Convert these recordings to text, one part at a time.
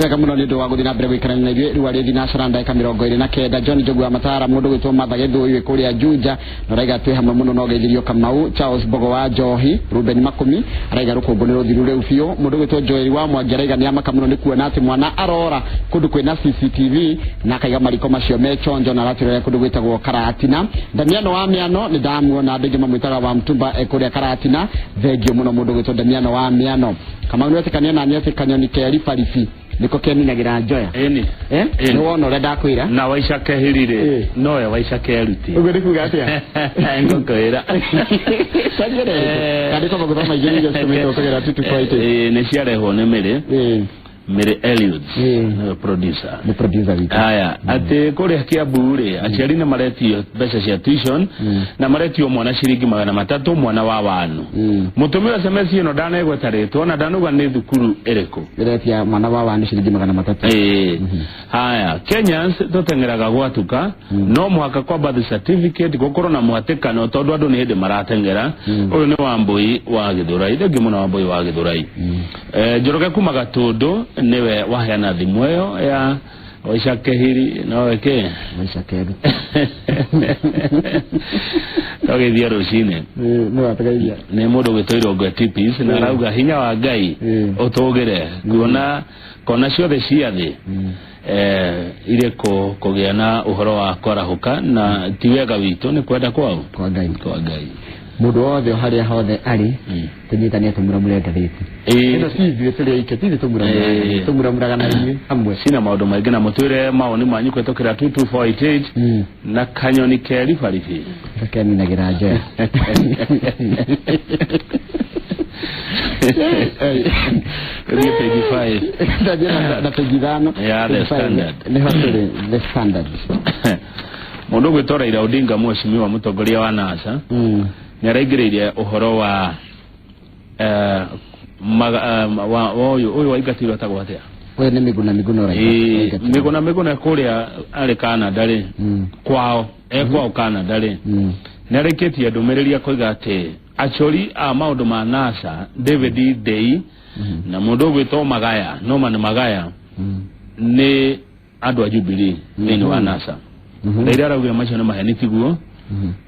Nĩ wega mũno nĩ ũndũ wa gũthiĩ na mbere gũikarania na ithuĩ. Rĩu arĩ thinacara ndagĩka 29. John Njogu wa Matara, mũndũ gwĩtwo Martha Gĩthũi wĩ kũrĩa Juja na ũraiga twĩ hamwe mũno no geithirio Kamau. Charles Mbogo wa Njohi, Ruben Makũmi araiga rũkũngũ nĩ rũthiru rĩu biũ. Mũndũ gwĩtwo Joel wa Mwangi araiga nĩ amaka mũno nĩ kuona atĩ mwana arora kũndũ kwĩna CCTV na akaiga mariko macio me chonjo na aratwĩrorera kũndũ gwĩtagwo Karatina. Damiano wa Mĩano nĩ ndamuona, andũ aingĩ mamwĩtaga wa Mtumba e kũrĩa Karatina. Thengio mũno mũndũ gwĩtwo Damiano wa Mĩano. Kamau nĩ wetĩkania nani atĩ kanyoni ke ribaribi nĩko keninagĩra njoya? Ĩni. Eh? Ĩni. Nĩ wona ũrĩa ndakwĩra? Na waica kehiri rĩ, Ĩ. nowe waica keruti. Ũguo nĩ kuga atĩa? Ngũkwĩra. Kandĩko magũthoma igĩrĩ iria citũmĩtwo kũgera 2248. Ĩ, nĩ ciarehwo nĩ Mĩrĩ. Mĩrĩ Eliud nĩwe producer. Nĩ producer witũ. Haya, atĩ kũrĩa Kiambu rĩ, aciari nĩ maretio mbeca cia tuition na maretio mwana ciringi 300 mwana wa wanu. Mũtũmĩra SMS ĩno ndanegweta rĩtwa na ndanauga nĩ thukuru ĩrĩkũ. Ĩretia mwana wa wanu ciringi 300. Ĩĩ. Haya, Kenyans tũteng'eraga gwatuka, no mũhaka kwa birth certificate gũkorwo na mũhatĩkano tondũ andũ nĩ hĩndĩ marateng'era. Ũyũ nĩ Wambũi wa Gĩthũrai. Thengiũ mũno Wambũi wa Gĩthũrai. Njoroge kuma Gatũndũ nĩwe waheana thimũ ĩyo ya Waica Kehiri nowe kĩ? Waica Keru. Tũgĩthiĩ rũcinĩ. Nĩ wategeithia. Nĩ mũndũ ũgĩtwo Irũngũ Tipis na arauga hinya wa Ngai ũtũgĩre kuona kona ciothe cia thĩ irĩ kũgĩa na ũhoro wa kwarahũka na ti wega witũ nĩ kwenda kwao. Kwa Ngai. Kwa Ngai. Mũndũ wothe o harĩa hothe arĩ, tũnyitane tũmuramure ngathĩti. Ĩno ti ithuĩ tũrĩ aike, ti ithuĩ tũmuramuraga. Tũmuramuraga na inyuĩ hamwe. Cina maũndũ maingĩ na mũtwĩre mawoni manyu kũhetũkĩra 22488 na kanyoni ke ribaribi. Keninagĩra njoya. Thiĩ page 5. Ndathiĩ na page 5. Ya The Page 5, Standard. Nĩho tũrĩ The Standard. Mũndũ ũgwĩtwo Raila Odinga, mheshimiwa mũtongoria wa NASA, nĩ araingĩrĩire ũhoro wa wa ũyũ waingatirwo etagwo atĩa? Ũyũ nĩ Miguna Miguna ũraigua. Ĩĩ, Miguna Miguna kũrĩa arĩ Canada rĩ, kwao e kwao Canada rĩ, nĩ arĩkĩtie ndũmĩrĩri akoiga atĩ acori a maũndũ ma NASA David Ndei na mũndũ ũgwĩtwo Magaya, Norman Magaya, nĩ andũ a Jubilee thĩinĩ wa NASA. Raila araugire macio nĩ maheni, tiguo.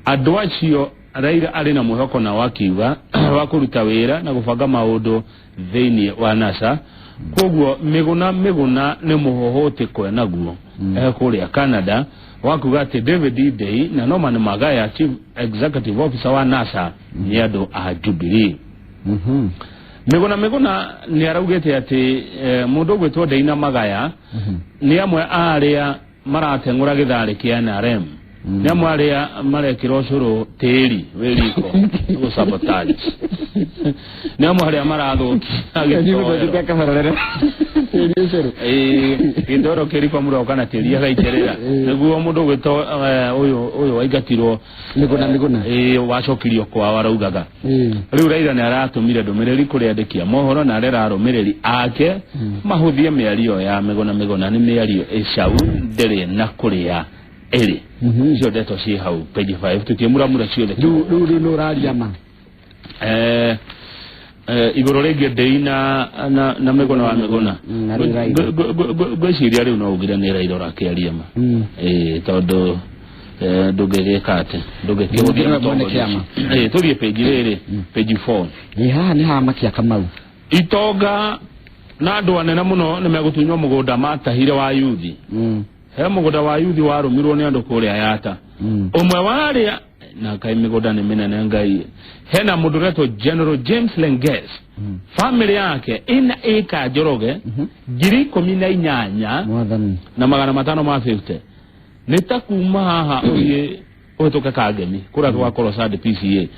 Andũ acio Raila arĩ na mwĩhoko nao, akiuga wa kũruta wĩra na gũbanga maũndũ thĩinĩ wa NASA. Koguo Miguna Miguna nĩ mũhũhũtĩ kwenaguo kũrĩa Canada wa kuga atĩ David Ndei na Norman Magaya, Chief Executive Officer wa NASA, nĩ andũ a Jubilee. Miguna Miguna nĩ araugĩte atĩ mũndũ ũgwĩtwo Ndei na Magaya nĩ amwe a arĩa marateng'ũra gĩtharĩ kĩa NRM, nĩ amwe arĩa marekĩra ũcũrũ tĩri wĩ riko gũ sabotage, nĩ amwe arĩa marathũkia gĩtoero. Kabarorere. Tĩri ũcũrũ. Ĩĩ, gĩtoero kĩriko mũroka na tĩri agaitĩrĩra nĩguo mũndũ ũgwĩtwo ũyũ waingatirwo. Miguna Miguna. Ĩĩ, wacokirio kwao araugaga. Rĩu Raila nĩ aratũmire ndũmĩrĩri kũrĩ andĩki a mohoro na arĩa ararũmĩrĩri ake mahũthie mĩario ya Miguna Miguna, nĩ mĩario ĩcau ndĩrĩ na kũrĩa ĩrĩ. Icio ndeto ciĩ hau page 5 tũkĩmuramura ciothe. Rĩu nĩ ũraria ma. Igũrũ rĩngĩ ndĩi na Miguna wa Miguna. Na rĩu Raila. Ngwĩciria rĩu no ugire nĩ Raila ũrakĩaria ma. Ĩĩ, tondũ ndũngĩgĩka atĩ ndũngĩkĩhũthia Nĩwe mwene mũtongoria kĩama. ũcio. Ĩĩ, tũthiĩ page rĩrĩ, page 4. Ĩ haha nĩ hamakia Kamau. Itonga na andũ anene mũno nĩ megũtunywo mũgũnda matahire wa yuthi. He mũgũnda wa yuthi warũmirwo nĩ andũ kũrĩa Yata. Ũmwe wa arĩa na kaĩ mĩgũnda nĩ mĩnene Ngai, hena mũndũ ũretwo General James Lenges, family yake ĩna ĩka Njoroge 18,550. Mwathani. Na nĩ ta kuma haha ũthiĩ ũhĩtũke Kangemi kũrĩa gwakorwo Sand PCA.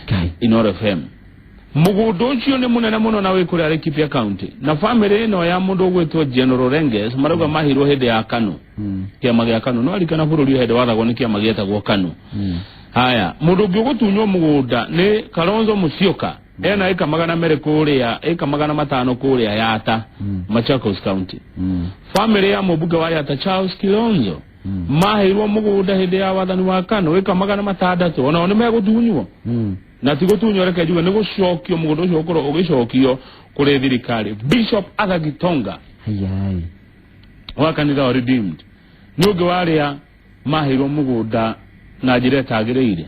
Ngai. Inoro FM. Mũgũnda ũcio nĩ mũnene mũno na wĩ kũrĩa Laikipia County, na family ĩno ya mũndũ ũgwĩtwo General Lenges marauga mahirwo hĩndĩ ya KANU, kĩama gĩa KANU. No arikana bũrũri ũyũ hĩndĩ wathagwo nĩ kĩama gĩetagwo KANU. Haya, mũndũ ũngĩ ũgũtunywo mũgũnda nĩ Kalonzo Musyoka, ena ĩka 200 kũrĩa, ĩka 500 kũrĩa Yata, Machakos County. Family ya mũmbunge wa Yata Charles Kilonzo maheirwo mũgũnda hĩndĩ ya wathani wa KANU ĩka 600, onao nĩ megũtunywo. Na ti gũtunywo, reke njuge nĩ gũcokio, mũgũnda ũcio ũkorwo ũgĩcokio kũrĩ thirikari. Bishop Arthur Gitonga Hayai. Wa kanitha wa Redeemed nĩ ũngĩ wa arĩa maheirwo mũgũnda na njĩra ĩtagĩrĩire.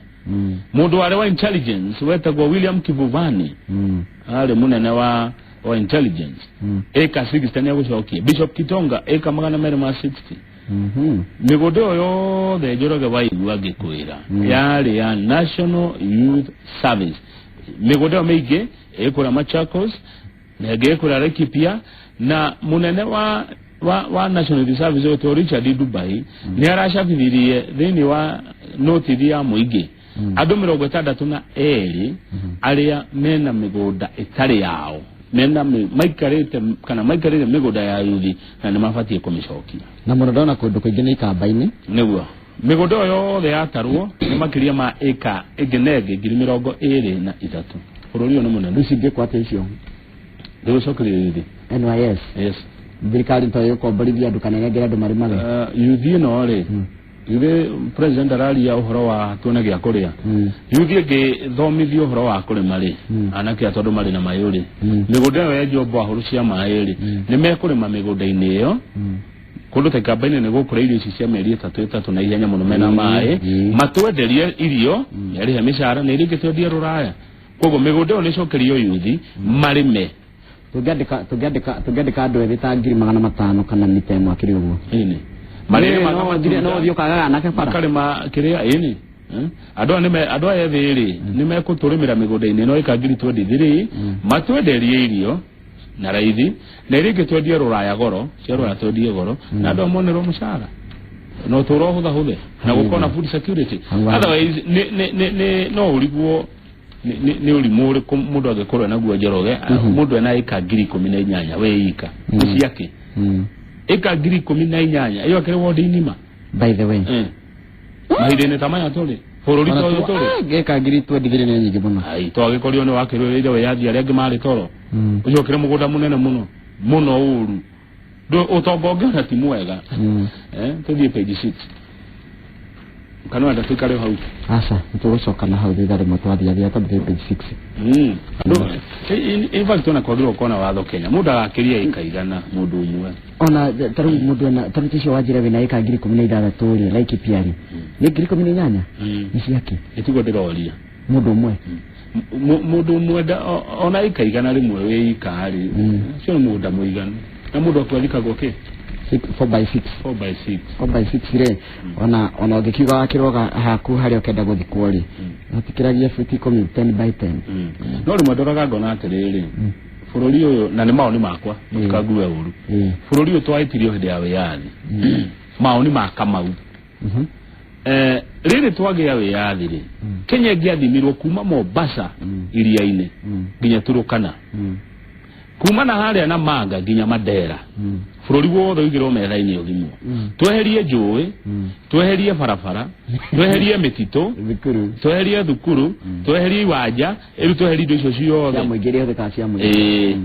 Mũndũ warĩ wa intelligence wetagwo William Kivuvani, arĩ mũnene wa intelligence, ĩka 60 nĩ egũcokia. Bishop Kitonga ĩka 260. Mĩgũnda ĩyo yothe, Njoroge, waigua ngĩkwĩra, yarĩ ya National Youth Service. Mĩgũnda ĩyo mĩingĩ ĩkũrĩa Machakos na ĩngĩ ĩkũrĩa Laikipia, na mũnene wa National Youth Service wetwo Richard Dubai nĩ aracabithirie thĩinĩ wa notithi ya mũingĩ andũ 62 arĩa mena mĩgũnda ĩtarĩ yao, mena maikarĩte kana maikarĩte mĩgũnda ya yuthi na nĩ mabatiĩ kũmĩcokia. Na mũno ndona kũndũ kũingĩ nĩ ikamba-inĩ. Nĩguo mĩgũnda ĩyo yothe yatarwo nĩ makĩria ma ĩka ĩngĩ na ĩngĩ 23,000. Bũrũri ũyũ nĩ mũnene. Rĩu cingĩkwo atĩa icio? Ndĩgũcokeria yuthi. NYS. Yes. Thirikari to ĩgũkomborithia andũ kana ĩnengere andũ marĩmage? Yuthi ĩno rĩ, yuthi president araria ũhoro wa tuone gĩa kũrĩa. Yuthi ĩngĩthomithio ũhoro wa kũrĩma rĩ, anake aya tondũ marĩ na mayũ rĩ, mĩgũnda ĩyo yenjwo mbahũrũ cia maĩ rĩ, nĩ mekũrĩma mĩgũnda-inĩ ĩyo. Kũndũ ta ikamba-inĩ nĩ gũkũra irio ici cia mĩeri ĩtatũ ĩtatũ na ihenya mũno mena maĩ, matwenderie irio, merĩhe mĩcara na iria ingĩ twendie rũraya. Koguo mĩgũnda ĩyo nĩ ĩcokerio yuthi marĩme. Tũngĩandĩka andũ ethĩ ta 500,000 kana mita 1 akĩrĩ ũguo. Ĩni. Marĩmaga no ũthiĩ ũkagaga anake bara. Makarĩma kĩrĩa ĩni. Andũ aya nĩme andũ aya ethĩ rĩ, nĩ mekũtũrĩmĩra mĩgũnda-inĩ ĩno ĩka 23,000, matwenderie irio na raithi na iria ingĩ twendie rũraya goro, cia rũraya twendie goro, na andũ aya monerwo mũcara na ũtũũro ũhũthahũthe na gũkorwo na food security. Otherwise nĩ no ũrigwo nĩ ũrimũ ũrĩkũ mũndũ angĩkorwo naguo, Njoroge. Mũndũ ena ĩka 18,000 wĩ ika nĩ ciake, ĩka 18,000 ĩyo akĩrĩ wondi nima. By the way, Mahinda-inĩ ta maya tũrĩ bũrũri ta ũyũ tũrĩ, ĩka 23 nĩ nyingĩ mũno. Ai, twagĩkorirwo nĩ wakĩrũĩrĩire wĩyathi, arĩa angĩ marĩ toro. Ũcio ũkĩrĩ mũgũnda mũnene mũno mũno ũru. Ũtonga ũngĩ ona ti mwega. Tũthiĩ page 6 kana wenda tũikare hau? Aca, nĩtũgũcoka na hau thutha rĩmwe twathiathia tondũ twĩ page 6. In fact, ona kwagĩrĩirwo gũkorwo na watho Kenya, mũndũ agakĩria ĩka 100 mũndũ ũmwe. Ona tarĩu mũndũ ena tarĩu ũcio wanjĩra wĩna ĩka 16,000 rĩ, Laikipia rĩ, nĩ 18,000 nĩ ciake. Ĩtiguo ndĩroria. Mũndũ ũmwe. Mũndũ ũmwe ona ĩka 100 wĩ ika rĩ, ũcio nĩ mũgũnda mũiganu na mũndũ akwathikagwo kĩ? 4 by 6. 4 by 6. 4 by 6 rĩ, ona ũngĩkiuga wakĩrwo haku harĩa ũkenda gũthikwo rĩ, hatikĩragia buti 10, 10 by 10. No rĩmwe ndoraga ngona atĩrĩrĩ, bũrũri ũyũ, na nĩ maoni makwa, mũtikangue ũru, bũrũri ũyũ twahĩtirio hĩndĩ ya wĩyathi, maoni ma Kamau. Rĩrĩ twagĩa wĩyathi rĩ, Kenya ĩngĩathimirwo kuma Mombasa iria-inĩ nginya Turukana, kuma na harĩa na Manga nginya Mandera, bũrũri wothe ũigĩrwo metha-inĩ ũthimwo, tweherie njũĩ, tweherie barabara, tweherie mĩtitũ, thukuru, tweherie thukuru, tweherie iwanja, rĩu tweherie indo icio cia ciothe mũingĩ iria ihũthĩkaga cia mũingĩ. Ĩĩ.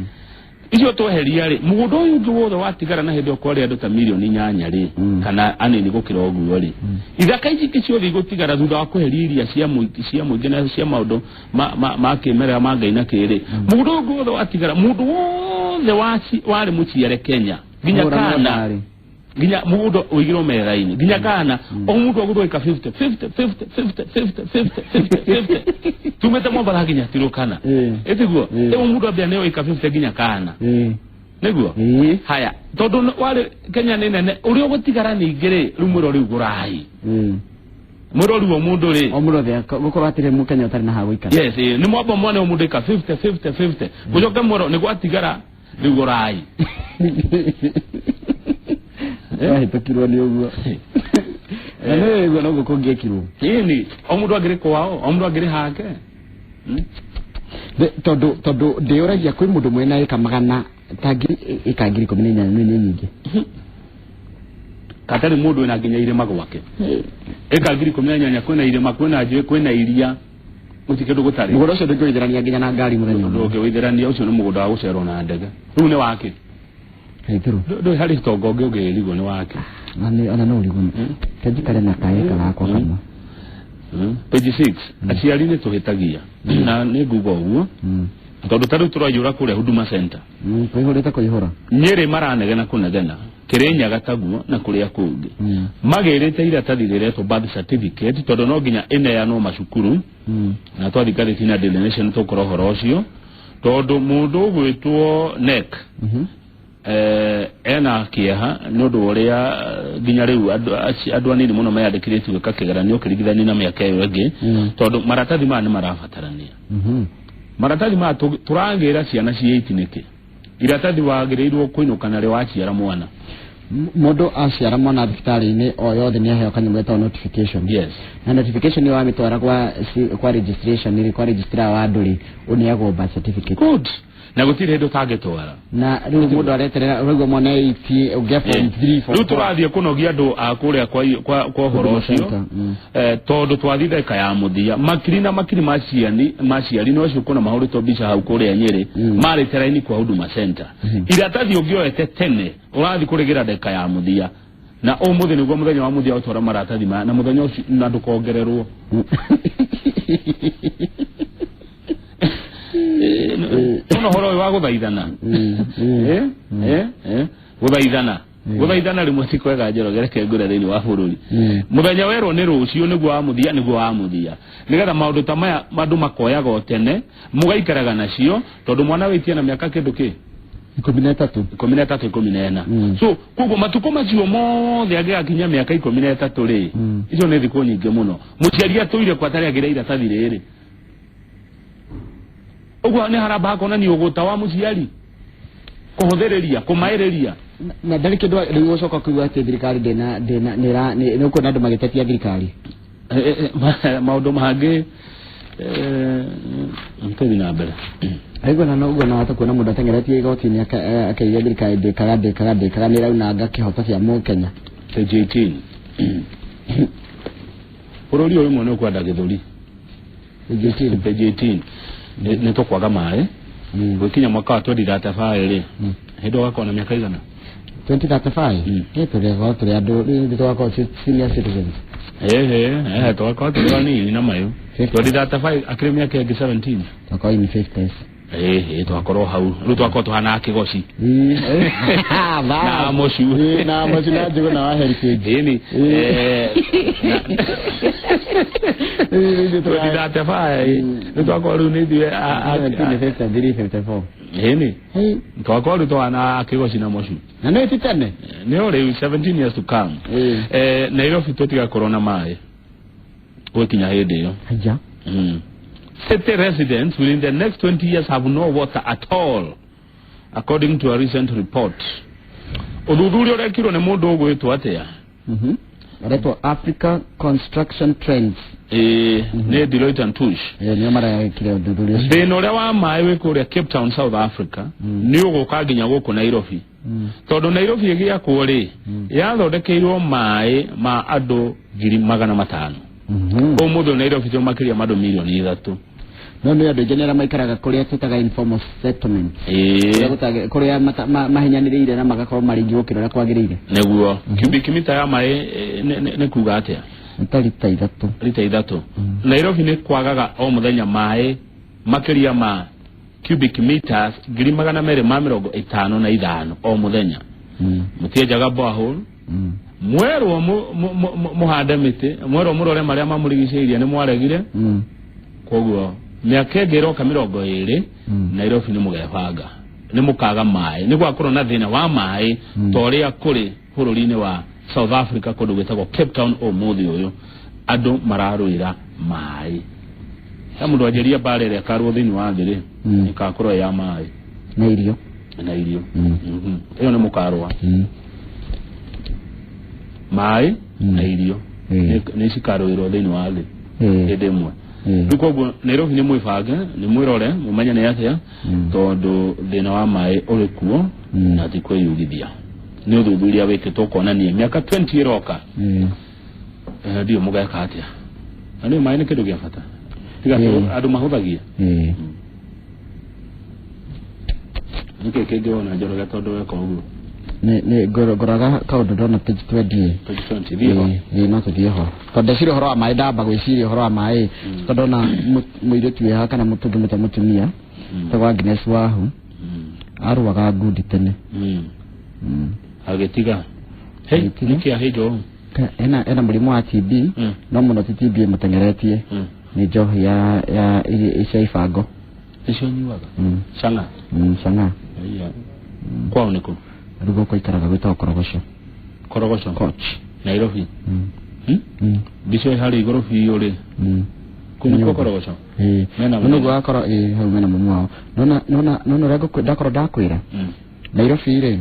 Icio tweheria rĩ, mũgũnda ũyũ ũngĩ wothe watigara na hĩndĩ ĩyo kwarĩ andũ ta mirioni 8 rĩ, kana anini gũkĩra ũguo rĩ, ithaka ici ingĩ ciothe igũtigara thutha wa kweheria iria cia mũingĩ na cia maũndũ ma kĩmerera ma Ngai na kĩrĩ, mũgũnda ũyũ ũngĩ wothe watigara, mũndũ wothe warĩ mũciare Kenya nginya Mũgũra kana nĩ nginya mũgũnda ũigĩrwo metha-inĩ nginya kana o mũndũ agũthwo ĩka 50 50 50 50 50 50 50 50 tumĩte Mombatha nginya Turukana. Ĩtiguo? Rĩu mũndũ ambia nĩyo ĩka 50 nginya kana nĩguo. Haya, tondũ warĩ Kenya nĩ nene, ũrĩa ũgũtigara ningĩ rĩ, rĩu mwĩro rĩu gũrai mwĩro rĩu o mũndũ rĩ. O mũndũ othe gũkorwo hatirĩ mũkenya ũtarĩ na ha gũikara. Yes, nĩ mwamba mwana o mũndũ ĩka 50 50 50, gũcoke mwĩro nĩ gwatigara rĩu gũrai. Wahĩtũkirwo nĩ ũguo na nĩ ũguo noguo kũngĩekirwo. Ĩni, o mũndũ angĩrĩ kwao, o mũndũ angĩrĩ hake. Tondũ ndĩũragia kwĩ mũndũ mwena ĩka magana ta ngiri ĩka 18,000 nĩ nyingĩ. Katarĩ mũndũ wĩna nginya irĩma gwake ĩka 18,000, kwĩna irĩma, kwĩna njũĩ, kwĩna iria, gũtirĩ kĩndũ gũtarĩ. Mũgũnda ũcio ndũngĩũithĩrania nginya na ngari mũthenya ũmwe. Ndũngĩwĩithĩrania, ũcio nĩ mũgũnda wa gũcerwo na ndege, rĩu nĩ wake. Kaitũrũ. Ndũĩ harĩ itonga ũngĩ ũngĩrigwo nĩ wake. Na nĩ ona no ũrigwo kenjikare na kaeka gakwa kamwe. Page 6, aciari nĩ tũhĩtagia na nĩ nguga ũguo. Tondũ ta rĩu tũraiyũra kũrĩa Huduma Center. Kũihũrĩte kũihũra. Nyĩrĩ maranegena kũnegena, Kĩrĩnyaga taguo na kũrĩa kũngĩ. Magĩrĩte iratathi rĩretwo birth certificate tondũ no nginya ĩneanwo macukuru. Na twathiĩ ngathĩti-inĩ ya Daily Nation tũkora ũhoro ũcio tondũ mũndũ ũgwĩtwo NEC ena kĩeha nĩ ũndũ wa ũrĩa nginya rĩu andũ anini mũno meyandĩkithĩtie gwĩka kĩgeranio ũkĩringithania na mĩaka ĩyo ĩngĩ tondũ maratathi maya nĩ marabatarania. Maratathi maya tũragĩra ciana ciĩ 8 nĩkĩ? Iratathi wagĩrĩirwo kũinũka narĩo waciara mwana. Mũndũ aciara mwana thibitarĩ-inĩ o yothe nĩ aheo kanyamũ getagwo notification. Yes. Na notification ĩyo wamĩtwara kwa registration rĩ, kwa registrar wa andũ rĩ, ũneagwo birth certificate. Good. Na gũtirĩ hĩndĩ ũtangĩtwara. Na rĩu mũndũ areterera ũraigua mwana 8 ũngĩa form 3 form Rĩu 4. tũrathiĩ kũnogia andũ a kũrĩa kwa ũhoro Huduma ũcio. Center. Tondũ twathiĩ ndagĩka ya mũthia makiri na makiri ma ciani ma ciari no acio kuona mahũrĩtwo mbica hau kũrĩa Nyĩrĩ marĩte raini kwa Huduma Center. Iratathi ũngĩoete tene ũrathiĩ kũrĩgĩra ndagĩka ya mũthia na ũmũthĩ nĩguo mũthenya wa mũthia ũtwara maratathi maya na mũthenya ũcio na ndũkongererwo. Nona ũhoro ũyũ wa gũthaithana. Gũthaithana. Gũthaithana rĩmwe ti kwega Njoroge, reke ngũre thĩinĩ wa bũrũri. Mũthenya werwo nĩ rũciũ nĩguo wa mũthia, nĩguo wa mũthia. Nĩgetha maũndũ ta maya andũ makoyaga o tene, mũgaikaraga nacio, tondũ mwana wĩtie na mĩaka kĩndũ kĩ? 13. 13, 14. So, koguo matukũ macio mothe angĩgakinya mĩaka 13 rĩ, icio nĩ thikũ nyingĩ mũno. Mũciari atũire kwa atarĩ agĩra iratathi rĩrĩ. Ũguo nĩ haramba hakonania ũgũta wa mũciari kũhũthĩrĩria kũmaĩrĩria. Na ndarĩ kĩndũ rĩu ũcoka kũigua atĩ thirikari ndĩna ndĩna nĩra nĩ ũkuona andũ magĩtetia thirikari. Maũndũ mangĩ tũthiĩ na mbere. Aigua na ũguo na wata kuona mũndũ ateng'eretie igoti-inĩ akaiga thirikari ndĩkaga ndĩkaga ndĩkaga nĩ ĩraunanga kĩhoto kĩa mũkenya. Page 18. Bũrũri ũyũ rĩmwe nĩ ũkwenda gĩthũri. Page 18. Page 18. Nĩ tũkwaga maĩ. Gwĩkinya mwaka wa 2035 rĩ, hĩndĩ ũgakorwo na mĩaka igana? 2035? Tũrĩ tũrĩ andũ rĩu tũgakorwo senior citizens. Ehe, tũgakorwo tũrĩ anini na mayũ. 2035 akĩrĩ mĩaka ĩngĩ 17. Tũgakorwo in 50s. Ehe, tũgakorwo hau. Rĩu tũgakorwo tũhana kĩgoci. Na mũcu. Na mũcu na njũgũ na wa heritage. Ĩni. 2035 rĩu tũgakorwo rĩu nĩ ithuĩ 53, 54. Ĩni. Tũgakorwo rĩu tũhana kĩgoci na mũcu. Na nĩ ti tene. Nĩ rĩu 17 years to come. Nairobi tũtigakorwo na maĩ gũkinya hĩndĩ ĩyo. Haja. City residents will in the next 20 years have no water at all, according to a recent report. Ũthuthuria ũrekirwo nĩ mũndũ ũgwĩtwo atĩa? Aretwo Africa Construction Trends. Nĩ Deloitte and Touche. Nĩo marekire ũthuthuria ũcio. Thĩna ũrĩa wa maĩ wĩ kũrĩa Cape Town, South Africa, nĩ ũgũka nginya gũkũ Nairobi. Tondũ Nairobi ĩgĩakwo rĩ, yathondekeirwo maĩ ma andũ 500,000. Ũmũthĩ Nairobi tũ makĩria ma andũ 3 milioni. No nĩ andũ aingĩ nĩ arĩa maikaraga kũrĩa twĩtaga informal settlement. Kũrĩa mahinyanĩrĩire na magakorwo marĩ aingĩ gũkĩra ũrĩa kwagĩrĩire. Nĩguo. Cubic mita ya maĩ nĩ kuga atĩa? Nĩ ta lita 3. Lita 3. Nairobi nĩ kwagaga o mũthenya maĩ makĩria ma cubic meters 255,000 o mũthenya. Mũtienjaga borehole. Mwerwo mũhande mĩtĩ, mwerwo mũrore marĩa mamũrigicĩirie nĩ mwaregire. Koguo mĩaka ĩngĩ ĩroka 20 Nairobi nĩ mũgebanga nĩ mũkaga maĩ, nĩ gwakorwo na thĩna wa maĩ ta ũrĩa kũrĩ bũrũri-inĩ wa South Africa kũndũ gwĩtagwo Cape Town. Ũmũthĩ ũyũ andũ mararũĩra maĩ. Ya mũndũ anjĩria mbara ĩrĩa ĩkarũo thĩinĩ wa thĩ rĩ, ĩgakorwo ya maĩ na irio. Na irio. Ĩyo nĩ mũkarũa maĩ na irio nĩ cikarũĩrwo thĩinĩ wa thĩ hĩndĩ ĩmwe. Rĩu koguo Nairobi nĩ mwĩbange, nĩ mwĩrore mũmenye nĩ atĩa, tondũ thĩna wa maĩ ũrĩ kuo na ti kwĩyugithia, nĩ ũthuthuria wĩkĩtwo kuonania mĩaka 20 ĩroka. Ndiũ mũgeka atĩa na nĩ maĩ nĩ kĩndũ gĩa bata tiga andũ mahũthagia. Nĩkĩ kĩngĩ wona Njoroge tondũ weka ũguo? Nĩ ngoraga kaũndũ ndona page 20. Page 20, thiĩ ho. Ĩĩ, no tũthiĩ ho tondũ ndeciria ũhoro wa maĩ, ndamba gwĩciria ũhoro wa maĩ tondũ ndona mũirĩtu wĩ haha kana tũngĩmũta mũtumia. Etagwo Agnes Wahu. Arũaga ngundi tene. Agĩtiga. Hey, Agĩtiga. nĩkĩ ahĩnjwo ũũ? Ena mũrimũ wa TB. No mũno ti TB ĩmũteng'eretie. Nĩ njohi ya cia ibango. Nĩcio nyuaga. Cang'a. Cang'a. Aiya. Kwao nĩ kũ? Rĩu gũkũ aikaraga gwĩtagwo Korogoco. Korogoco. Coach. Nairobi. Mbica ĩ harĩa igũrũ biũ rĩ. Kũu nĩkuo Nyũmba. Korogoco. Ĩĩ. Mena Nona ũguo wakorwo ĩĩ hau mena mamu wao. Nona ũrĩa ndakorwo ndakwĩra. Nairobi rĩ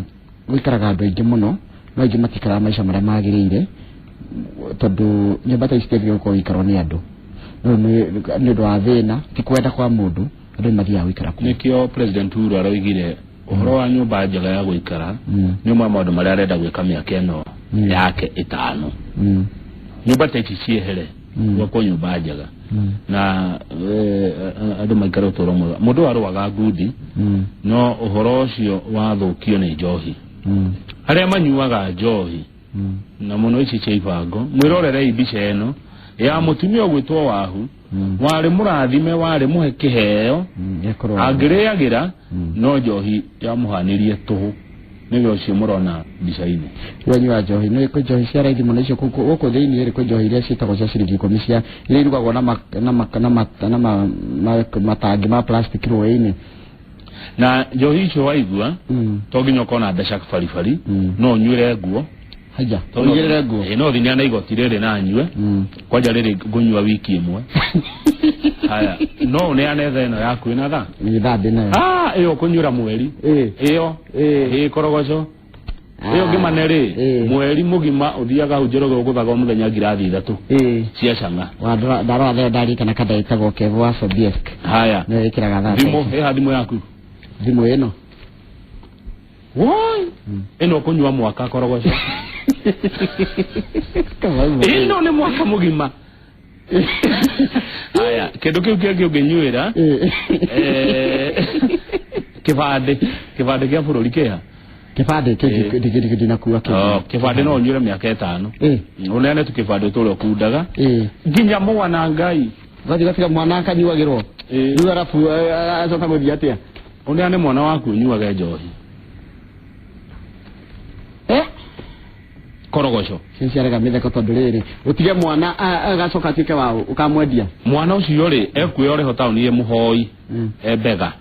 gũikaraga andũ aingĩ mũno no aingĩ matikaraga maica marĩa magĩrĩire tondũ nyũmba ta ici citiagĩrĩirwo gũkorwo igĩikarwo nĩ andũ. No nĩ ũndũ wa thĩna ti kwenda kwa mũndũ andũ nĩ mathiaga gũikara kuo. Nĩkĩo President Uhuru aroigire ũhoro wa nyũmba njega ya gũikara nĩ ũmwe wa maũndũ marĩa arenda gwĩka mĩaka ĩno yake 5. Nyũmba ta ici ciehere gwakwo nyũmba njega na andũ maikare ũtũũro mwega. Mũndũ arũaga ngundi no ũhoro ũcio wathũkio nĩ njohi. Arĩa manyuaga njohi na mũno ici cia ibango, mwĩrorerei mbica ĩno ya mũtumia ũgwĩtwo Wahu warĩ mũrathime warĩ mũhe kĩheo angĩrĩagĩra no njohi yamũhanirie tũhũ. Nĩwe ũcio mũrona mbica-inĩ. Wanyua njohi nĩ kwĩ njohi cia raithi mũno icio gũkũ thĩinĩ rĩ kwĩ njohi iria ciĩtagwo cia ciringi 10 cia iria irugagwo na matangi ma plastic rũĩ-inĩ. Na njohi icio waigua to nginya ũkorwo na mbeca baribari no ũnyuĩre nguo. Haya, ũigĩrĩre nguo. No thiĩ na igoti rĩrĩ na nyue. Kwanja rĩrĩ ngũnyua wiki ĩmwe. Haya, no ũneane thaa ĩno yaku ĩna thaa? Nĩ thaa ndĩ nayo. Ĩyo ũkũnyuĩra mweri. Ĩyo. Korogoco. Ĩyo ngĩmane rĩ, mweri mũgima ũthiaga hau Njoroge ũgũthaga o mũthenya ngirathi 3. Cia cang'a. Ndarora thaa ndarikana kada ĩtagwo Kevo wa Sobiesk. Haya. Nĩyo ĩkĩraga thaa. Thimũ, ĩha thimũ yaku. Thimũ ĩno. Woi! Ĩno ũkũnyua mwaka korogoco. Ĩno nĩ mwaka mũgima. Haya, kĩndũ kĩu kĩngĩ ũngĩnyuĩra kĩbandĩ, kĩbandĩ kĩa bũrũri kĩha? Kĩbandĩ kĩngĩ ndinakua kĩngĩ. Kĩbandĩ no ũnyuĩre mĩaka 5. Ũneane tu kĩbandĩ ũtũre ũkundaga. Nginya mwana Ngai. Ũgathiĩ ũgatiga mwana akanyuagĩrwo. Rĩu arabu acoka gũthiĩ atĩa? Ũneane mwana waku ũnyuage njohi. Korogoco. Ciarega mĩtheko tondũ rĩrĩ ũtige mwana agacoka atuĩke wa ũkamwendia. Mwana ũcio rĩ ekuoya ũrĩho taũni ĩ mũhoi embega.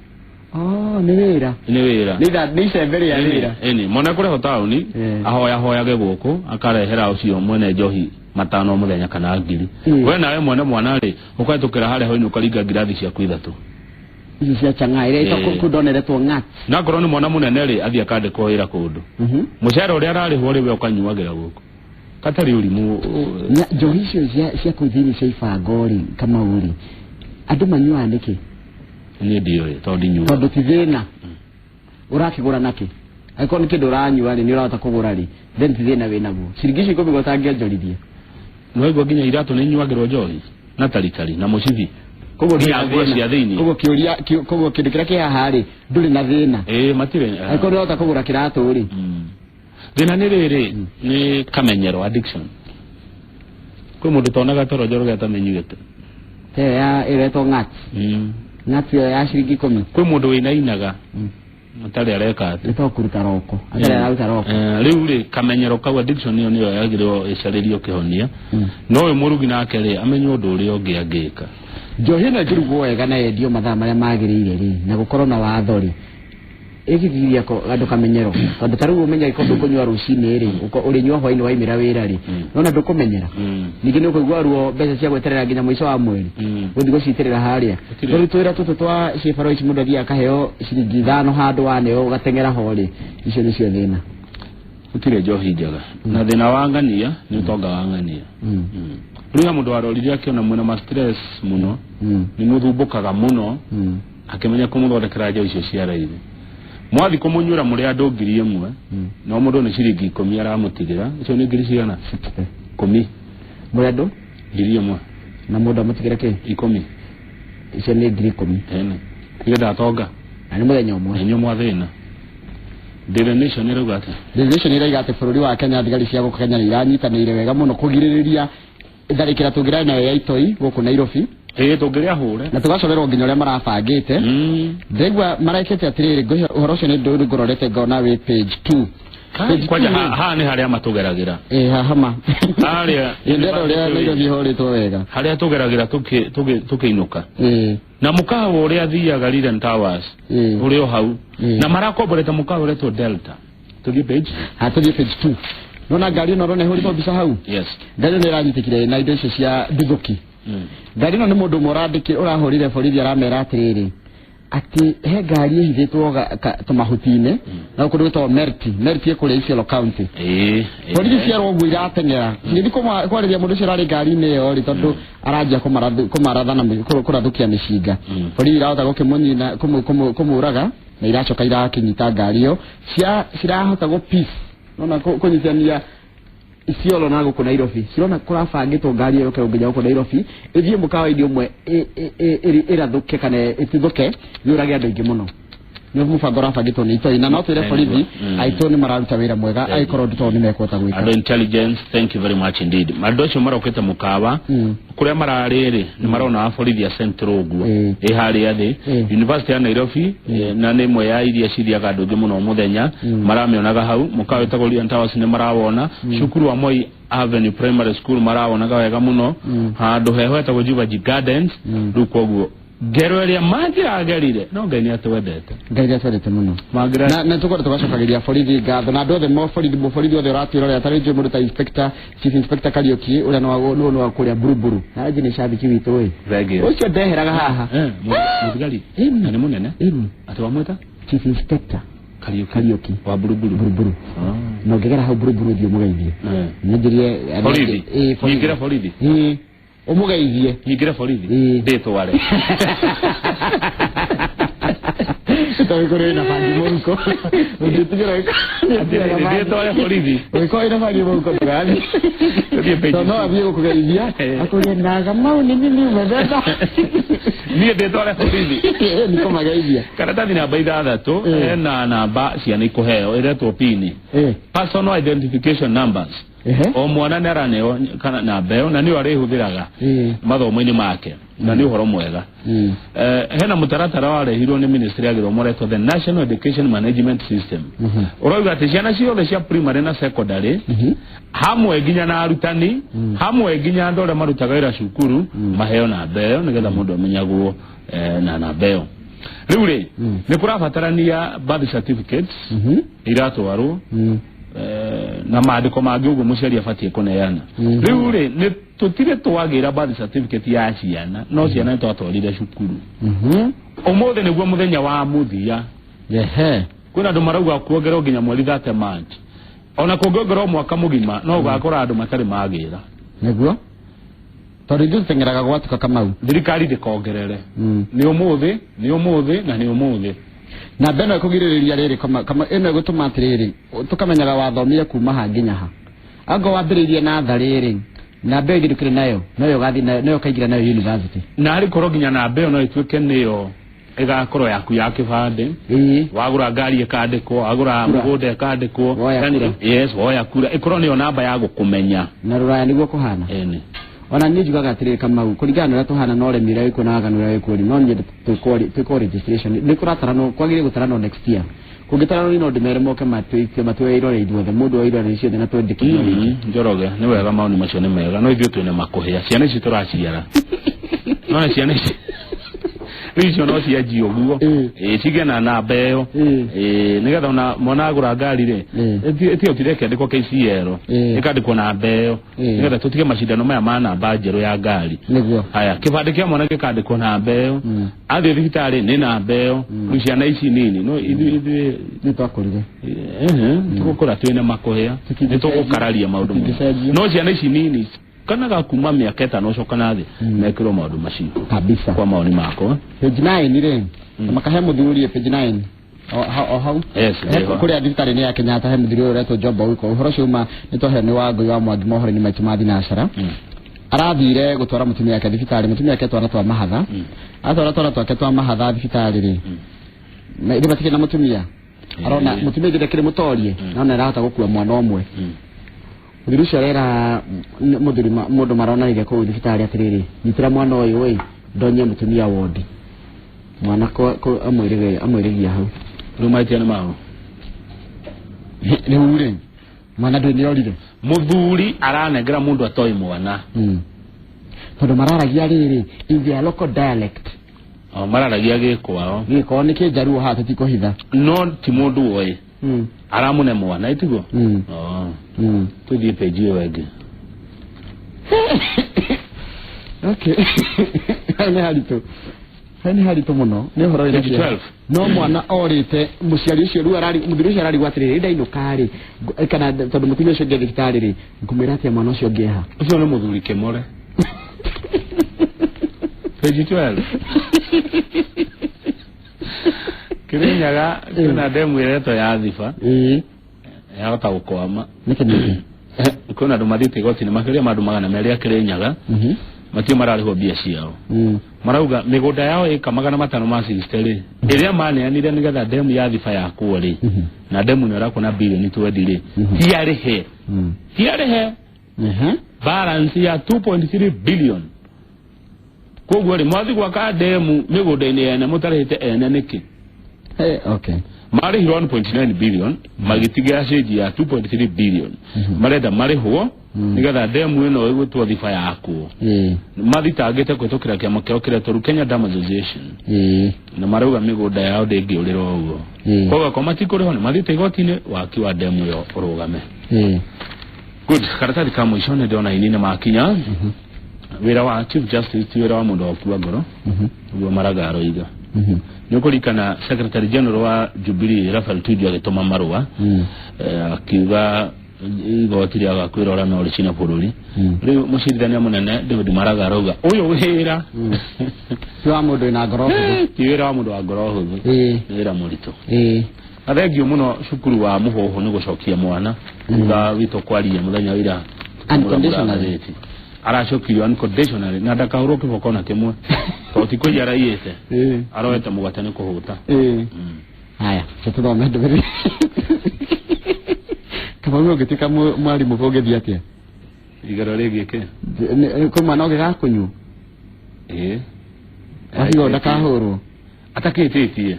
Nĩ wĩra. Nĩ wĩra. Nĩ icembe rĩa wĩra. Ĩni, mwana ekũrĩho taũni ahoyahoyage gũkũ akarehera ũcio mwene njohi 5 mũthenya kana 1000. We nawe mwene mwana rĩ ũkahĩtũkĩra harĩa hwainĩ ũkaringa ngirathi ciaku 3. Ici cia chang'aa iria ĩtagwo kũndoneretwo ng'at. Na akorwo nĩ mwana mũnene rĩ athiĩ akandĩkwo wĩra kũndũ. Mũcara ũrĩa ararĩhwo rĩ we ũkanyuagĩra gũkũ. Katarĩ ũrimũ. Njohi icio cia kũu thĩinĩ cia ibango rĩ Kamau rĩ andũ manyuaga nĩkĩ? Niĩ ndiũĩ tondũ ndinyuaga. Tondũ ti thĩna. Ũrakĩgũra nakĩ? Angĩkorwo nĩ kĩndũ ũranyua rĩ nĩ ũrahota kũgũra rĩ then ti thĩna wĩnaguo. Ciringi icio 10 ũtangĩonjorithia. Nĩwaigua nginya iratũ nĩ inyuagĩrwo njohi na taritari na mũcibi. Koguo Nginya nguo cia thĩinĩ. Koguo kĩũria koguo kĩndũ kĩrĩa kĩ haha rĩ ndũrĩ na thĩna. Matirĩ. Angĩkorwo nĩ ũrahota kũgũra kĩratũ rĩ. Thĩna nĩ rĩrĩ nĩ kamenyero addiction. Kwĩ mũndũ tonaga toro Njoroge atamenyuĩte. Ĩyo ya ĩretwo ng'at. Ng'at ĩyo ya ciringi 10. Kwĩ mũndũ wĩinainaga atarĩ areka atĩ. Nĩ kũruta roko. Atarĩ araruta roko. Rĩu rĩ kamenyero kau addiction ĩyo nĩyo yagĩrĩirwo ĩcarĩrio kĩhonia. No ũyũ mũrugi nake rĩ amenye ũndũ ũrĩa ũngĩ angĩka. Njohi ĩno ĩngĩrugwo wega na yendio mathaa marĩa magĩrĩire rĩ na gũkorwo na watho rĩ ĩgĩthiria andũ kamenyero tondũ ta rĩu ũmenya angĩkorwo ndũkũnyua rũcinĩ rĩ ũrĩnyua hwainĩ waimĩra wĩra rĩ nona ndũkũmenyera. Ningĩ nĩ ũkũigua ruo mbeca cia gweterera nginya mũico wa mweri gũthiĩ gũcitĩrĩra harĩa. Rĩu twĩra tũtũ twa ciĩbaro ici mũndũ athiaga akaheo ciringi 5 handũ waneo ũgateng'era ho rĩ icio nĩcio thĩna. Gũtirĩ njohi njega. Na thĩna wa ng'ania nĩ ũtonga wa ng'ania. Rĩu he mũndũ warorire akĩona mwĩna ma stress mũno nĩ mũthumbũkaga mũno akĩmenya kũmũthondekera njohi icio cia raithi. Mwathi kũmũnyuĩra mũrĩ andũ 1000 no mũndũ nĩ ciringi 10 aramũtigĩra. Icio nĩ ngiri cigana? 10. Mũrĩ andũ? 1000. Na mũndũ amũtigĩre kĩ? 10. Icio nĩ ngiri 10. Ene. Nĩ ndatonga. Na nĩ mũthenya ũmwe. Nĩ inyuĩ mwathĩna. Daily Nation ĩrauga atĩa? Daily Nation ĩrauga atĩ bũrũri wa Kenya thigari cia gũkũ Kenya nĩ iranyitanĩire wega mũno kũgirĩrĩria tharĩkĩra tũngĩrarĩ nayo ya itoi gũkũ Nairobi. Ĩĩ, tũngĩrĩa hũre. Na tũgacorerwo nginya ũrĩa marabangĩte. Ndĩraigua marekĩte atĩrĩrĩ, ngwĩhoya ũhoro ũcio nĩ ngũrorete ngona wĩ page 2. Page Kwanja 2 rĩ. Haha nĩ harĩa matũgeragĩra. Ĩ, haha ma. Harĩa. Ĩ, ndĩrenda ũrĩa Nairobi ĩhũrĩtwo wega. Harĩa tũgeragĩra tũkĩinũka. Na mũkawa ũrĩa athiaga Linden Towers ũrĩ o hau. Na marakomborete mũkawa ũretwo Delta. Tũthiĩ page. Ha, tũthiĩ page 2. Nona ngari ĩno ũrona ĩhũrĩtwo mbica hau. Yes. Ngari ĩno ĩranyitĩkire na indo icio cia nduthũki. Ngari ĩno nĩ mũndũ ũmwe ũrandĩkire, ũrahũrire borithi, aramera atĩrĩrĩ, atĩ he ngari ĩhithĩtwo tũmahuti-inĩ na kũndũ gwĩtagwo Merti. Merti ĩ kũrĩa Isiolo County. Borithi ciarwo ũguo irateng'era cigĩthiĩ kwarĩria mũndũ ũcio ũrarĩ ngari-inĩ ĩyo rĩ, tondũ aranjia kũmaratha na kũrathũkia mĩcinga. Borithi irahota gũkĩmũnina, kũmũraga, na iracoka irakĩnyita ngari ĩyo. Cirahota gũ peace nona kũnyitania Isiolo na gũkũ Nairobi. Cirona kũrabangĩtwo ngari ĩyo yũke nginya gũkũ Nairobi, ĩthiĩ mũkawa-inĩ ũmwe, ĩrathũke kana ĩtuthũke, yũrage andũ aingĩ mũno. Nĩ mũbango ũrabangĩtwo nĩ itoi, na no twĩre borithi aitũ nĩ mararuta wĩra mwega, angĩkorwo ũndũ tondũ nĩ mekũhota gwĩka. Andũ intelligence, thank you very much indeed. Andũ acio marokĩte mũkawa kũrĩa mararĩ rĩ, nĩ marona borithi a Central ũguo ĩ harĩa thĩ. University ya Nairobi, na nĩ ĩmwe ya iria cithiaga andũ aingĩ mũno mũthenya, maramĩonaga hau. Mũkawa wĩtagwo Lion Towers nĩ marawona. Cukuru wa Moi Avenue Primary School marawonaga wega mũno. Handũ heho hetagwo Jivaji Gardens. Rĩu koguo ngero ĩrĩa mangĩragerire, no Ngai nĩ atwendete. Ngai nĩ atwendete mũno. Mangĩra Na tũkorwo tũgacokagĩria borithi ngatho na andũ othe, mo borithi, mũborithi othe ũratwĩrorera, tarĩ njũĩ mũndũ ta inspector, chief inspector Kariuki, ũrĩa nĩ wa kũrĩa Buruburu, na nĩ cabiki witũ ĩ. Thengiũ. Ũcio ndeheraga haha. Mũthigari Ĩni. na nĩ mũnene. Ĩni. Atĩ wamwĩta? Chief inspector Kariuki. Kariuki. Wa Buruburu. Buruburu. Na ũngĩgera hau Buruburu, ũthiĩ ũmũgeithie. Nyanjĩrie. Borithi. Ĩ, borithi. Nyingĩre borithi. Ĩ, ũmũgeithie. Nyingĩre borithi. Ndĩtware. Tondũ kũrĩ wĩna bangi mũhuko, ũngĩtigĩra. Ndĩtware borithi. Ũngĩkorwo wĩna bangi mũhuko, ndũgathiĩ. Tũthiĩ page. Tondũ no athiĩ gũkũgeithia, akũrie naga mau nĩ nini umebeba. Niĩ ndĩtware borithi. Nĩ kũmageithia. Karatathi namba 6. Ena namba ciana ikũheo ĩretwo pini, personal identification numbers. O mwana nĩ araneo kana namba ĩyo, na nĩyo arĩhũthĩraga mathomo-inĩ make, na nĩ ũhoro mwega. Hena mũtaratara warehirwo nĩ ministry ya gĩthomo ũretwo the National Education Management System. Ũrauga atĩ ciana ciothe cia primary na secondary, hamwe nginya na arutani, hamwe nginya andũ arĩa marutaga wĩra cukuru, maheo namba ĩyo nĩgetha mũndũ amenyagwo na namba ĩyo. Rĩu rĩ, nĩ kũrabatarania birth certificates iratwarwo na maandĩko mangĩ ũguo mũciari abatiĩ kũneana. Rĩu rĩ, nĩ tũtirĩ twagĩra birth certificate ya ciana, no ciana nĩ twatwarire cukuru. Ũmũthĩ nĩguo mũthenya wa mũthia. Kwĩna andũ marauga kuongererwo nginya mweri 30 March. Ona kũngĩongererwo mwaka mũgima, no ũgakora andũ matarĩ magĩra. Nĩguo, tondũ ithuĩ tũteng'eraga gwatuka, Kamau. Thirikari ndĩkongerere. Nĩ ũmũthĩ, nĩ ũmũthĩ na nĩ ũmũthĩ. Namba ĩno ĩkũgirĩrĩria rĩrĩ, kama ĩno ĩgũtũma atĩrĩrĩ, tũkamenyaga wathomire kuma ha nginya ha. Angorwo wambĩrĩirie na tharĩ rĩ, namba ĩyo ĩthirũkĩre nayo, noyo ũgathiĩ nayo, noyo ũkaingĩra nayo university. Na arĩ korwo nginya namba ĩyo no ĩtuĩke nĩyo ĩgakorwo yaku ya kĩbandĩ. Wagũra ngari ĩkandĩkwo, wagũra Kura. mũgũnda ĩkandĩkwo. Woya Yani, kura. Yes, woya kura ĩkorwo nĩyo namba ya gũkũmenya. Na rũraya nĩguo kũhana. Ĩni. Ona niĩ njugaga atĩrĩrĩ, Kamau, kũringana na ũrĩa tũhana na ũremi ũrĩa wĩkuo na waganu ũrĩa wĩkuo rĩ, no nyende twĩkwo registration. Nĩ kũrataranwo, kwagĩrĩire gũtaranwo next year. Kũngĩtaranwo rĩ, no ndĩmere moke matwĩke, matuoe irore ithuothe, mũndũ oe irore ciothe na twandĩkithio rĩngĩ. Njoroge, nĩ wega, maoni macio nĩ mega, no ithuĩ twĩna makũhĩa ciana ici tũraciara. Nona ciana ici rĩu icio no cianjie ũguo. Ĩ, cigĩe na namba ĩyo. Ĩ, nĩgetha ona mwana agũra ngari rĩ, ĩtiotire ĩkĩandĩkwo KCL, ĩkandĩkwo namba ĩyo, nĩgetha tũtige macindano maya ma namba njerũ ya ngari. Haya, kĩbandĩ kĩa mwana gĩkandĩkwo namba ĩyo. Athiĩ thibitarĩ nĩ namba ĩyo. Rĩu ciana ici nini no ithuĩ Nĩ twakũrire. Tũgũkũra twĩna makũhĩa, nĩ tũgũkararia maũndũ mũno. Tũtingĩcenjia. No ciana ici nini kanaga kuma mĩaka 5 ũcoka na thĩ, mekĩrwo maũndũ macio. Kabisa. Kwa maoni makwa. Page 9 rĩ, makahe mũthuri page 9 o hau. Yes, nĩho. Kũrĩa thibitarĩ-inĩ ya Kenyatta he mũthuri ũyũ ũretwo Job Owiko. Ũhoro ũcio uma nĩ twaheo nĩ Wangũi wa Mwangi mohoro-inĩ maitũ ma thinacara. Arathire gũtwara mũtumia wake thibitarĩ, mũtumia wake twana twa mahatha. Atwara twana twake twa mahatha thibitarĩ rĩ, na ithe matikĩrĩ na mũtumia arona mũtumia ithe ndakĩrĩ mũtorie, no nĩ arahota gũkua mwana ũmwe. Mũthuri ũcio arera mũthuri mũndũ maronanire kũu thibitarĩ atĩrĩrĩ, nyitĩra mwana ũyũ ĩ. Ndonye mũtumia wondi mwana amwĩrĩgia hau. Rĩu mahĩtia nĩ mao. Rĩu rĩ, mwana ndũĩ nĩorire. Mũthuri aranengera mũndũ atoĩ mwana. Tondũ mararagia rĩrĩ in their local dialect. O mararagia gĩkwao. Gĩkorwo nĩ kĩnjaruo haha tũtikũhitha. No ti mũndũ woĩ. Aramũne mwana ĩtiguo. Oh. Tũthiĩ page ĩyo ĩngĩ. Okay. Hau nĩ haritũ. Hau nĩ haritũ mũno. Nĩ ũhoro wĩna Page kĩeha. 12. No mwana orĩte mũciari ũcio rĩu arari mũthuri ũcio ararigwo atĩrĩrĩ ndainũka rĩ kana tondũ mũtumia ũcio ũngĩ thibitarĩ rĩ ngũmwĩra atĩa mwana ũcio ngĩeha. Ũcio nĩ mũthuri kĩmore. Page 12. Kĩrĩnyaga kwĩna ndemu ĩretwo ya Thiba. Ĩĩ. Yahota gũkwama. Nĩkĩ nĩkĩ? Kwĩna andũ mathiĩte igoti-inĩ makĩria ma andũ 200 a Kĩrĩnyaga. Matirĩ mararĩhwo mbia ciao. Marauga mĩgũnda yao ĩka 560 rĩ ĩrĩa maneanire nĩgetha ndemu ya Thiba yakwo rĩ na ndemu ĩno ĩrakwo na bilioni 20 rĩ ti arĩhe. Ti arĩhe. Balance ya 2.3 billion. Koguo rĩ mwathi gwaka ndemu mĩgũnda-inĩ ene mũtarĩhĩte ene nĩkĩ? Hey, okay. Marĩhirwo 1.9 billion magĩtigira cĩnji ya 2.3 billion. Marenda marĩhwo nĩgetha ndemu ĩno ĩgwĩtwo Thiba yakwo. Mathitangĩte kũhĩtũkĩra kĩama kĩao kĩretwo Kenya Dam Association. Na marauga mĩgũnda yao ndĩngĩũrĩra ũguo. Koguo akorwo matikũrĩhwo nĩ mathiĩte igoti-inĩ waki wa ndemu ĩyo ũrũgame. Good. Karatathi ka mũico nĩ ndĩrona ini nĩ makinya. Wĩra wa Chief Justice ti wĩra wa mũndũ wa gũkua ngoro. Ũguo Maraga aroiga. Nĩ ũkũririkana Secretary General wa Jubilee Raphael Tuju agĩtũma marũa akiuga igoti rĩaga kwĩrora no rĩcine bũrũri. Rĩu mũcirithania mũnene David Maraga arauga ũyũ wĩra Ti wa mũndũ wĩna ngoro hũthũ. Ti wĩra wa mũndũ wa ngoro hũthũ. Nĩ wĩra mũritũ. Na thengio mũno cukuru wa Mũhũhũ nĩ gũcokia mwana thutha witũ kwaria mũthenya wa ira. Unconditionally. Aracokirio unconditionally na ndakahũrwo kĩboko na kĩmwe tondũ ti kũiya araiyĩte. Aroete mũgate nĩ kũhũta. Haya, tũthome ndũmĩrĩri. Kamau ũngĩtuĩka mwarimũ ũngĩthiĩ atĩa? Igero rĩgiĩ kĩ? Kwĩ mwana ũngĩgakũnyua? Ĩĩ. Wahigo ndakahũrwo. Atakĩtĩtie.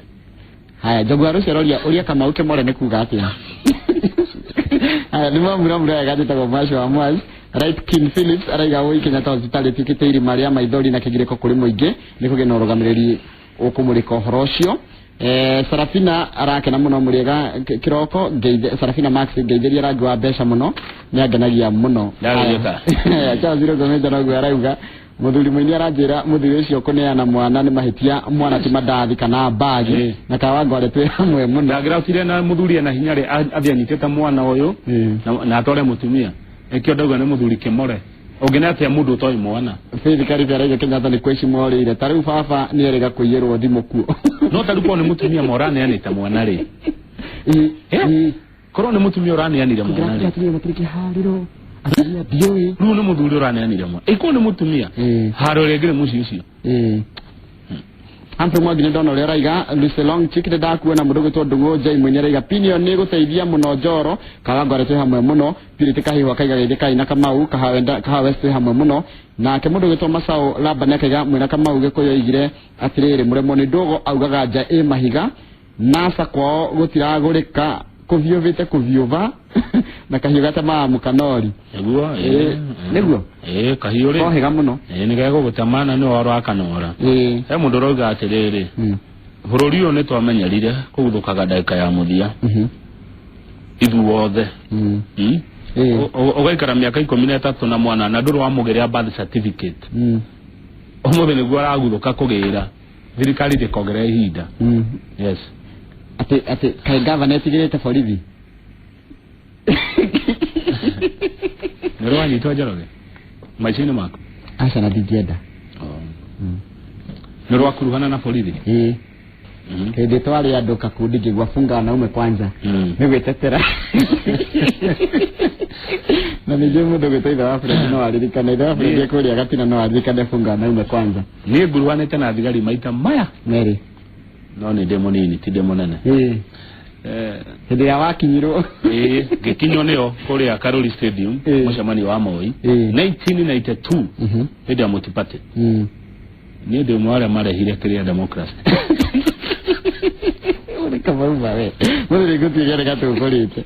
Haya, Njogu wa Rũciaro ũria Kamau kĩmore nĩ kuga atĩa? Haya, nĩ mamuramura wega njĩtagwo Mash wa Mwash. Right King Phillips araiga ũi Kenyatta Hospital ĩtuĩkĩte irima rĩa maithori na kĩgirĩko kũrĩ mũingĩ nĩ kũgĩa na ũrũgamĩrĩri ũkũmũrĩka ũhoro ũcio. Sarafina arakena mũno mũrĩega kĩroko Sarafina Max ngeithĩria rangi wa mbeca mũno nĩ angenagia mũno. Ndagĩũka. Charles Rũgomete noguo arauga mũthuri mũini aranjĩra mũthuri ũcio kũneana mwana nĩ mahĩtia mwana ti mandathi kana mbagi na Kawangware twĩ hamwe mũno. Ndangĩrautire na mũthuri ena hinya rĩ athiĩ anyitĩte mwana ũyũ na atware mũtumia. Nĩkĩo ndauga nĩ mũthuri kĩmore. Ũngĩne atĩa mũndũ ũtoĩ mwana? Faith Kariuki arauga Kenyatta nĩ kwĩcimwo orĩire ta rĩu baba nĩ erĩga kũiyĩrwo thimũ kuo. No ta rĩu korwo nĩ mũtumia moraneanĩte mwana rĩ. Korwo nĩ mũtumia ũraneanire mwana rĩ. Atumia matirĩ kĩharĩro. Atumia ndiũĩ. Rĩu nĩ mũthuri ũraneanire mwana. Ĩkorwo nĩ mũtumia. Haro rĩngĩ nĩ mũciĩ ũcio. Humphrey Mwangi nĩ ndona ũrĩa araiga Lucy Long Chick nĩ ndakuona mũndũ ũgwĩtwo Ndung'ũ Njai Mũini araiga Pinion nĩ gũteithia mũno Njoro Kawangware twĩ hamwe mũno Purity Kahihwa kaiga geithĩ kai na Kamau Kahawa West twĩ hamwe mũno nake mũndũ ũgwĩtwo Masao Laban akaiga mwĩna Kamau Gĩkũyũ oigire atĩrĩrĩ mũremwo nĩ ndũgo augaga nja ĩ mahiga NASA kwao gũtiragũrĩka kũviũvĩte kũviũva na kahiũ gatemaga mũkanori. Nĩguo. Nĩguo. Kahiũ rĩ. Kohĩga mũno. Nĩ gegũgũtema na nĩwe ũrakanora. He mũndũ ũrauga atĩrĩrĩ bũrũri ũyũ nĩ twamenyerire kũguthũkaga ndagĩka ya mũthia. Ithuothe. Ũgaikara mĩaka 13 na mwana na ndũrĩ wamũgĩrĩra birth certificate. Ũmũthĩ nĩguo araguthũka kũgĩra. Thirikari ndĩkongerera ihinda. Yes. Atĩ atĩ kaĩ gavana etigĩrĩte borithi? Nĩ ũranyitwo Njoroge? Maica-inĩ maku? Aca na ndingĩenda. Nĩ ũrakuruhana na borithi? Ĩĩ. Hĩndĩ twarĩ andũ kakundi ngĩigua funga wanaume kwanza. Nĩ gwĩtetera. Na ningĩ mũndũ gwĩtwo ithe wa Fred no aririkane ithe wa Fred kũrĩa Gatina no aririkane funga wanaume kwanza. Niĩ nguruhanĩte na thigari maita maya. Merĩ. No nĩ ndĩ mũnini ti ndĩ mũnene. Hĩndĩ ĩrĩa wakinyirwo. Ngĩkinywo nĩo kũrĩa Karuri Stadium mũcemanio wa Moi 1992 hĩndĩ ya Multiparty. Niĩ ndĩ ũmwe wa arĩa marehire kĩrĩa democracy. Uri Kamau we mũthĩ nĩ ngũtuĩka nĩ gatũkũrĩte.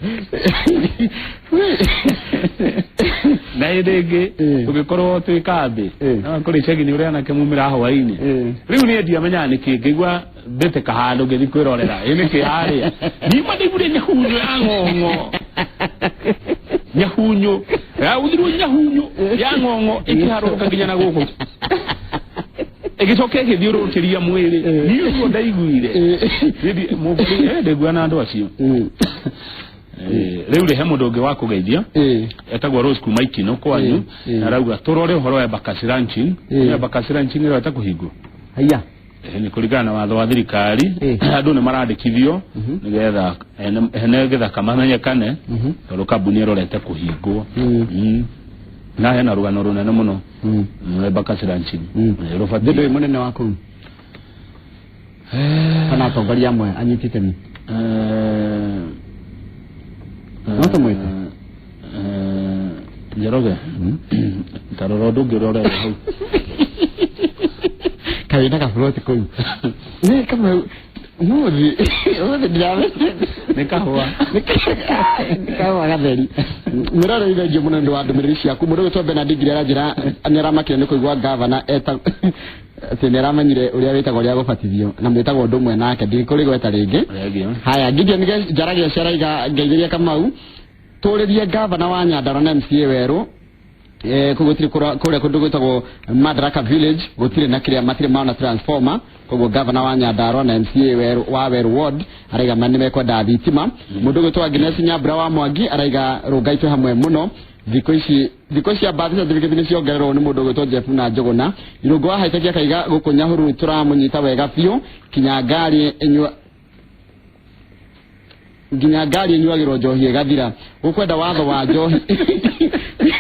Na hĩndĩ ĩngĩ tũgĩkorwo twĩ kambĩ no kũrĩ icagi nĩ ũrĩa anake mumĩra hwaĩ-inĩ. Rĩu niĩ ndiamenyaga nĩkĩ, ngĩigua mbĩtĩka handũ ngĩthiĩ kwĩrorera ĩ nĩkĩ harĩa nima ndaiguire nyahunyo ya ng'ong'o, nyahunyo yaguthirwo, nyahunyo ya ng'ong'o ĩkĩharũrũka nginya na gũkũ, ĩgĩcoka ĩgĩthiũrũrũkĩria mwĩrĩ. Niĩ ũguo ndaiguire. Ndĩgua na andũ acio. Rĩu rĩ he mũndũ ũngĩ wa kũgeithia etagwo Rose kuma Ikino kwanyu. Arauga tũrore ũhoro wa Embakasi Ranching. Embakasi Ranching ĩrota kũhingwo. Haya. Nĩ kũringana na watho wa thirikari, andũ nĩ marandĩkithio nĩgetha ene gĩthaka mamenyekane, tondũ kambuni ĩrorete kũhingwo. Na hena rũgano rũnene mũno Embakasi Ranching. Rũbatiĩ ndũĩ mũnene wa kũu kana atongoria amwe anyiti itemi? No tũmwĩte? Njoroge, ta rora ũndũ ũngĩ ũrorete hau. Kaĩ na gaburoti kũu nĩ Kamau mũthi ũmũthĩ ndiramenya. Nĩ kahũa. Nĩ kahũa gatheri. Mwĩroreri, thengiũ mũno nĩ ũndũ wa ndũmĩrĩri ciaku. Mũndũ ũgwĩtwo Bernard Ngiri aranjĩra nĩ aramakire nĩ kũigua gavana eta atĩ nĩ aramenyire ũrĩa wĩtagwo rĩa gũbatithio na mwĩtagwo ũndũ ũmwe nake, ndikũrĩgweta rĩngĩ. Rĩngĩ. Haya, Gideon Njaragia Caraiga, ngeithĩria Kamau, tũrĩrie gavana wa Nyandarua na MCA werũ kũu gũtirĩ kũrĩa kũndũ gwĩtagwo Madaraka Village gũtirĩ na kĩrĩa, matirĩ maona transformer. Koguo gavana wa Nyandarua na MCA werũ wa Werũ Ward araiga ma nĩ mekwenda thitima. Mũndũ ũgwĩtwo Agnes Nyambura wa Mwangi araiga rũngaitwe hamwe mũno thikũ ici, thikũ cia birth certificate nĩ ciongererwo. Nĩ mũndũ ũgwĩtwo Jeff na Njũgũna Irũngũ wa Haitaki akaiga gũkũ Nyahururu tũramũnyita wega biũ, kinya ngari ĩnyua, nginya ngari ĩnyuagĩrwo njohi ĩgathira. Gũkwenda watho wa njohi,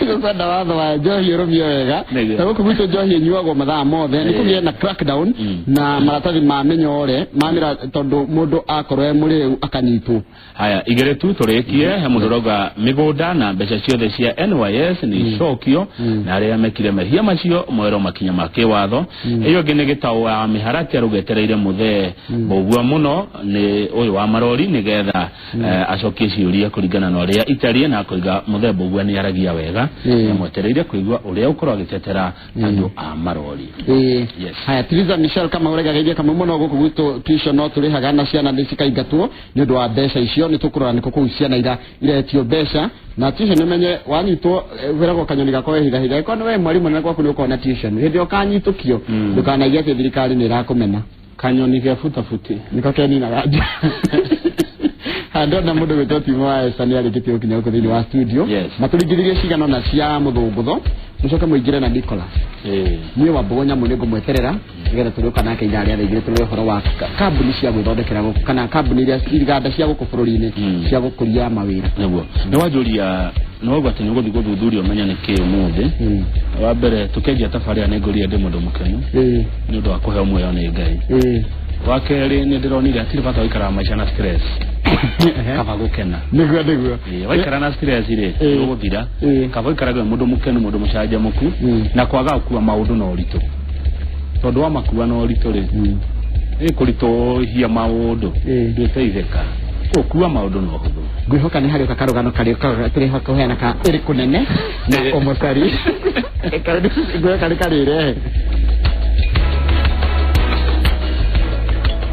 gũkwenda watho wa njohi ũrũmio wega. Nĩguo. Ta gũkũ gwitũ njohi ĩnyuagwo mathaa mothe, nĩ kũgĩe na crackdown na maratathi ma mĩnyore ma mĩra, tondũ mũndũ akorwo e mũrĩu akanyitwo. Haya, igĩrĩ tu tũrĩkie. He mũndũ ũrauga mĩgũnda na mbeca ciothe cia NYS nĩ icokio na arĩa mekire mehia macio moerwo makinya ma kĩwatho. Ĩyo ĩngĩ nĩ gĩtaũ wa mĩharati arũgetereire mũthee mũgua mũno nĩ ũyũ wa marori nĩgetha acokie ciũria kũringana na ũrĩa itariĩ, na akoiga mũthee Mbũgua nĩ aragia wega. Amwetereire kũigua ũrĩa ũkorwo agĩtetera andũ a marori. Yes. Haya, Theresa Michelle kama ũraiga geithia kamwe mũno, gũkũ gwitũ tuition no tũrĩhaga na ciana nĩ cikaingatwo nĩ ũndũ wa mbeca icio. Nĩ tũkũrora nĩkũ kũu ciana ira iretio mbeca na tuition. Ũmenye wanyitwo, wĩragwo kanyoni gakwa wehithahitha. Ĩkorwo nĩ we mwarimũ na gwaku nĩ ũkorwo na tuition, hĩndĩ ĩyo ũkanyitũkio, ndũkanaigue atĩ thirikari nĩ ĩrakũmena. Kanyoni ge butabuti. Nĩko keninaga nja. Ndona mũndũ gwĩtwo Timo wa Esther nĩ arĩkĩtie gũkinya gũkũ thĩinĩ wa studio. Matũringithĩrie cigana ona cia mũthũngũtho, mũcoke mũingĩre na Nicholas. Niĩ wa Mbogo Nyamũ nĩ ngũmweterera nĩgetha tũrĩũka nake ithaa rĩa 2:00 tũrore ũhoro wa kambuni cia gwĩthondekera gũkũ kana kambuni iria iganda cia gũkũ bũrũri-inĩ cia gũkũria mawĩra. Nĩguo nĩ wanjũria, nĩ wauga atĩ nĩ ũgũthiĩ gũthuthuria ũmenye nĩ kĩ ũmũthĩ. Wa mbere tũkĩanjia tabarĩra nĩ ngũrire ndĩ mũndũ mũkenu nĩ ũndũ wa kũheo muoyo nĩ Ngai. Wa kerĩ nĩ ndĩronire hatirĩ bata waikaraga maica na stress, kaba gũkena. Nĩguo. Waikara na stress rĩ, ũgũthira. Kaba ũikarage wĩ mũndũ mũkenu, mũndũ mũcanjamũku, na kwaga gũkua maũndũ na ũritũ, tondũ wa makua na ũritũ rĩ, ĩ kũritũhia maũndũ, ndũteithĩka. Gũkua maũndũ na ũhũthũ. Ngwĩhoka nĩ harĩ karũgano karĩ tũrĩ kũheana ka ĩrĩ kũnene na ũmũcari, ngwĩhoka nĩ karĩrehe.